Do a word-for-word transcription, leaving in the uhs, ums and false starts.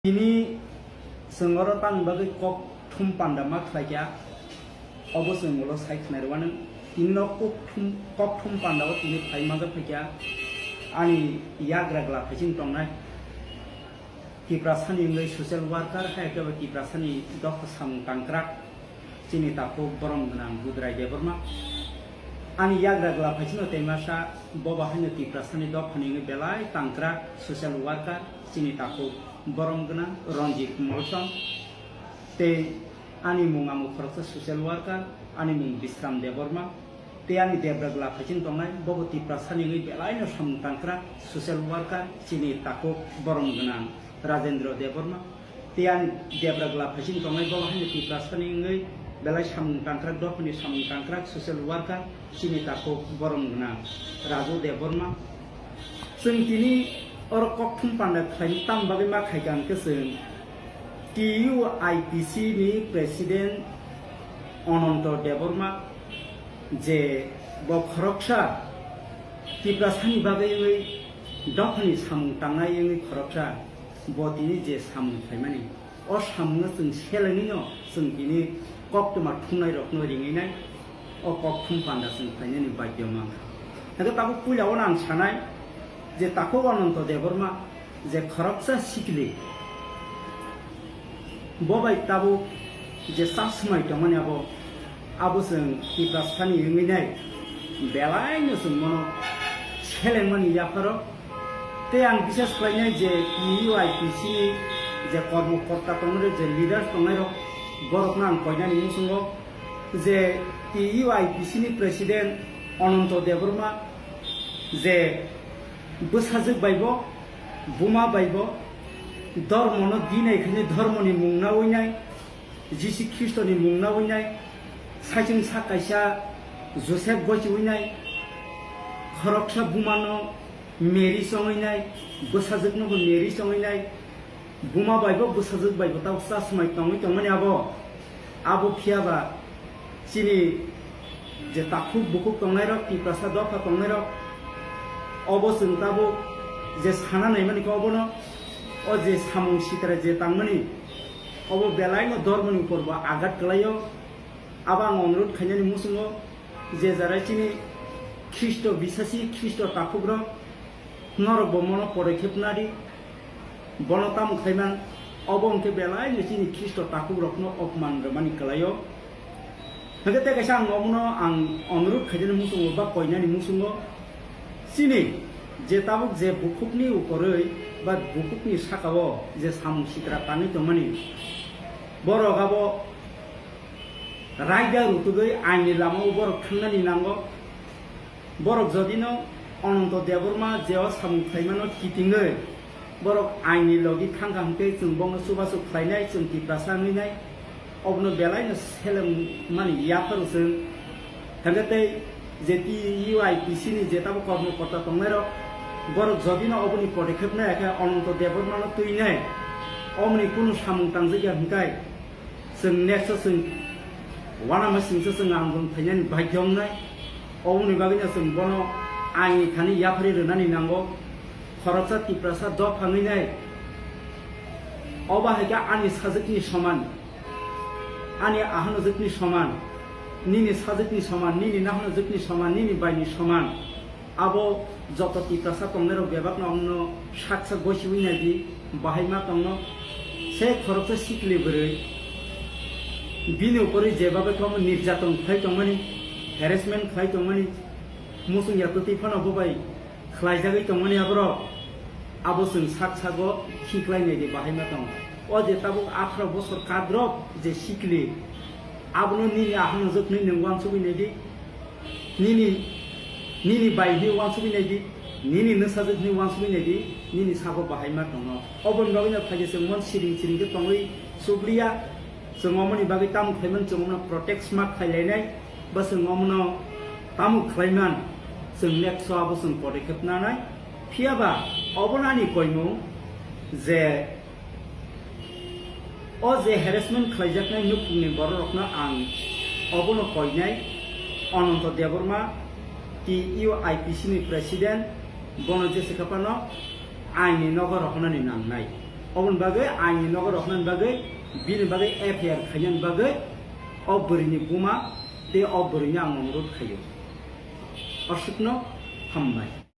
Tini chwng oro tamni bagwi kok thum panda ma khlai kha, obo chwng ulo sai khwnai rwmani. Tini no kok thum, kok thum panda o tini phai majak phai kha ani yagra gla phaiching tongnai Tiprasani wngwi social worker, hai khe bo Tiprasani dopha samung tangkrak. Chini takhuk borom gwnang Budrai Debbarma. Ani yagra gla phaisino tei masa bobo haino Tiprasani dophani wngwi belai tangkrak social worker chini takhuk borom gwnang Ranjit Molsom. Tei ani mung amo khoroksa social worker, ani mung Bisram Debbarma. Tei ani debra gla phaisino tongnai bobo Tiprasani wngwi belaino samung tangkrak social worker chini takhuk borom gwnang Rajendra Debbarma. Tei ani debra gla phaising tongnai bo haino Tiprasani wngwi belai samung tangkrak, dophani samung tangkrak social worker chini takhuk borom gwnang Raju Debbarma. Chwng tini oro kokthum panda khlaini tamni bagwi ma khaikha hwnkhe chwng T U I P C ni president Ananto Debbarma je bo khoroksa Tiprasani bagwi wngwi dophani samung tangnai wngwi khoroksa. Bo tini je samung khlaimani, o samungno chwng selengwino chwng tini koktwma thumnairokno ringwi nai, o kok thum panda chwng khlainani bagyo mankha. Hwnkhe tabuk puila ono ang sanai je takhuk Ananto Debbarma je khoroksa sikli, bo bai tabuk je chasmai tongmani abo, abo chwng Tiprasani wngwi nai belaino chwng bono selengmani yapharo. Tei ang bisas khlainai je T U I P C ni je kormo korta tongnai, je leaders tongnai rok, borokno ang koinani muchungo je T U I P C ni president Ananto Debbarma je bwsajwk bai bo, buma bai bo, dhormono dinai khainai, dhormoni mung nawi nai, Jisu Khristoni mung nawi nai, saichung sak kaisa Joseph gochiwi nai, khoroksa bumano Mary chongwi nai, bwsajwkno bo Mary chongwi nai, buma bai bo bwsajwk bai bo tabuk chasmai tongwi tongmani abo. Abo phiya ba chini je takhuk bukhuk tongnairok, Tiprasa dopha tongnairok, obo chwng tabuk je sana naimani khe obono, o je samung sitra je tangmani, obo belaino dhormoni upor bo agat kwlaio. Abo ang onurodh khainani muchungo je jara chini Khristo bisasi, Khristo takhukrok, norok bo mono podokkhep nadi. Bono tamo khlaiman, obo hwnkhe belaino chini Khristo takhukrokno opman rwmani kwlaio. Hwnkhe tei kaisa ang omono ang onurodh khainani muchungo ba koinani muchungo, chini je tabuk je bukhukni ukorwi ba bukhukni sakao je samung sitra tangwi tongmani, borok abo raida rutugwi aini lamao borok thangnani nango. Borok jodino Ananto Debbarma je o samung khlaimano kitingwi borok aini logi thangkha hwnkhe chwng bongno chubachu khlainai, chwng Tiprasa wngwi nai, obono belaino selengmani yapharo chwng. Hwnkhe tei je T U I P C ni je tabuk kormo korta tongnairok, borok jodino oboni podokkhep nai khe Ananto Debbarmano twinai, oboni kunu samung tangjak ya hwnkhe, chwng next o chwng uanama singsa chwng andolon khainani bagyo wngnai. Oboni bagwino chwng bono aini thani yaphari rwnani nango. Khoroksa Tiprasa dopha wngwi nai. Obo hai khe ani sajwkni soman, ani ahanojwkni soman, nini sajwkni soman, nini nahanojwkni soman, nini baini soman. Abo joto Tiprasa tongnairok bebakno omono sak sak goisiwi naidi, bahai ma tongno. Se khoroksa sikli bwrwi bini ukorwi jebabe khe omo nirjaton khlai tongmani, harassment khlai tongmani, muchung ya twtwi phano bo bai khlaijagwi tongmani aborok. Abo chwng sak sago khiklai naidi, bahai ma tong. O je tabuk atharo bosor kadrop je sikli, abono nini ahanojwk hwnwi nwng uansugwi naidi. Nini, nini bai hwnwi uansugwi naidi, nini nwsajwk hwnwi uansugwi naidi, nini sago bahai ma tongno. Oboni bagwino phaikhe chwng mon siring siring khe tongwi subliya, chwng omoni bagwi tamo khlaiman chwng omno protect ma khlailainai, ba chwng omno tamo khlaiman chwng next o abo chwng podokkhep nanai. Phiyaba obono ani koimung je o je harassment khlaijaknai nukhungni bororokno ang obono koinai, Ananto Debbarma, T U I P C ni president, bono jese khe phano aini nogo rohornani nangnai. Oboni bagwi aini nogo rohornani bagwi, bini bagwi F I R khainani bagwi o bwrwini buma tei o bwrwino ang onurodh khaio. Aswkno hambai.